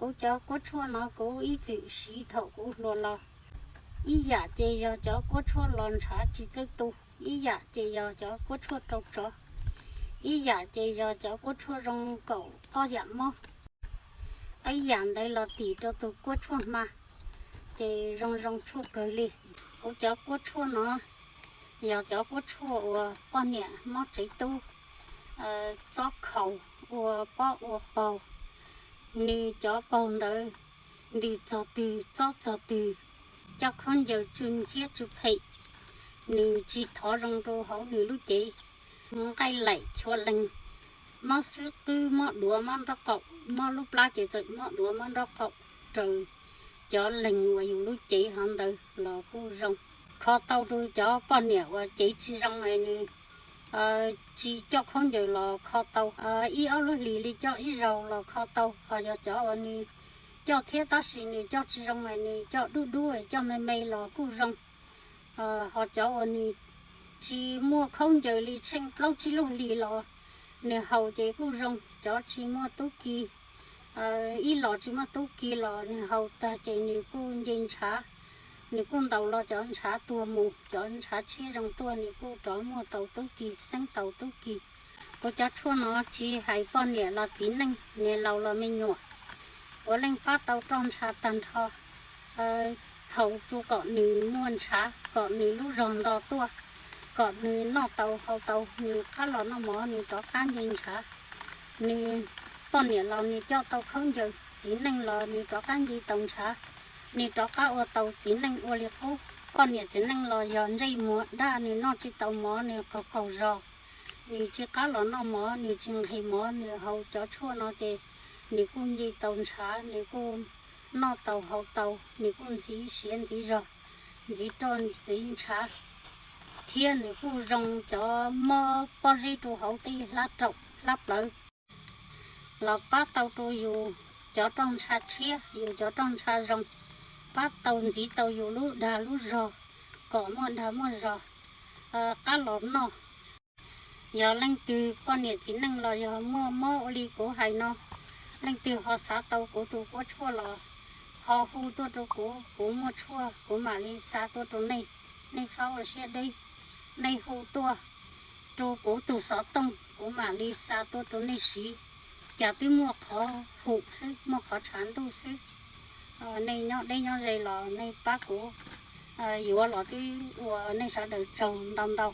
Kuv cov kuab tshuaj no kuv ib txwm siv thaum kuv hluas los. Ib yam ces yog cov kuab tshuaj los ntshav tsis txawj tu, ib yam ces yog cov kuab tshuaj rau tsov, ib yam ces yog cov kuab tshuaj zoo kaum ob yam mob. Ib yam ntawd los tim rau tus kuab tshuaj hma, ces zoo zoo tshuaj kawg li. Kuv cov kuab tshuaj no yog cov kuab tshuaj uas poj niam mob tsev tub, txob khaus, ua pob ua paug. Nws cov paug ntawd ntws txog twg txob txog twg, coj khaub ncaws tsw ntxhiab tsw phem, nws tsis thov zoo rau hauv nws lub cev. Nqaij laim chua leeg, mob xub qwb, mob duav mob nraub qaum, mob lub plab ces txawm mob duav mob nraub qaum, raws cov leeg uas yus lub cev hov ntawd los kuj zoo. Kho tau rau cov poj niam uas cev tsis zoo es nws tsis coj khaub ncaws los kho tau, ib ob lub hlis li coj ib zaug los kho tau. Ho yog cov uas nws coj thiab tab sis nws coj tsis zoo es nws coj dub dub, coj me me los kuj zoo. Ho cov uas nws tsis muaj khaub ncaws li tsheej plaub tsib lub hlis los nws haus ces kuj zoo. Cov tsis muaj tub ki, ib los tsis muaj tub ki los nws haus tag ces nws kuj nce ntshav. Nws kuj ntaus los cov ntshav tuag mus, cov ntshav tshiab zoo tuaj, nws kuj rov muaj tau tub ki, xeeb tau tub ki. Kuv cov tshuaj no tsis hais poj niam los txiv neej, niam laus los me nyuam, puav leej pab tau roj ntsha tag nrho. Haus tsuas kom nws muaj ntshav, kom nws lub zog nto tuaj, kom nws noj tau haus tau, nws qab los noj mov nws rov qab nce ntshav. Nws poj niam los nws coj tau khaub ncaws, txiv neej los nws rov qab nce tau ntshav, nws rov qab ua tau txiv neej ua li qub. Poj niam txiv neej los yog ntsej muag daj, nws noj tsis tau mov, nws qaug qaug zog, nws tsis qab los noj mov, nws tsis nqhis mov, nws haus cov tshuaj no ces nws kuj nce tau ntshav, nws kuj noj tau haus tau, nws kuj ntxiv siav ntxiv zog, ntxiv roj ntxiv ntshav, thiab nws kuj zoo cov mob pob zeb rau hauv tej hlab raum hlab plawv. Los pab tau rau yus cov roj ntsha tshiab, yus cov roj ntsha zoo, pab tau ntxiv tau yus lub dag lub zog, kom muaj dag muaj zog, qab los noj. Yog leej twg poj niam txiv neej los yog muaj mob ua li kuv hais no, leej twg ho xav tau kuv tus kuab tshuaj los ho hu tuaj rau kuv, kuv muaj tshuaj kuv mam li xa tuaj rau nej. Nej txhob ua siab deb, nej hu tuaj rau kuv tus xov tooj, kuv mam li xa tuaj rau nej siv. Cas twb muaj qhov hum xwb, muaj qhov tshav ntuj xwb. Nej nyob deb nyob ze los nej pab kuv yuav los twb ua nej sawv daws tsaug ntau ntau.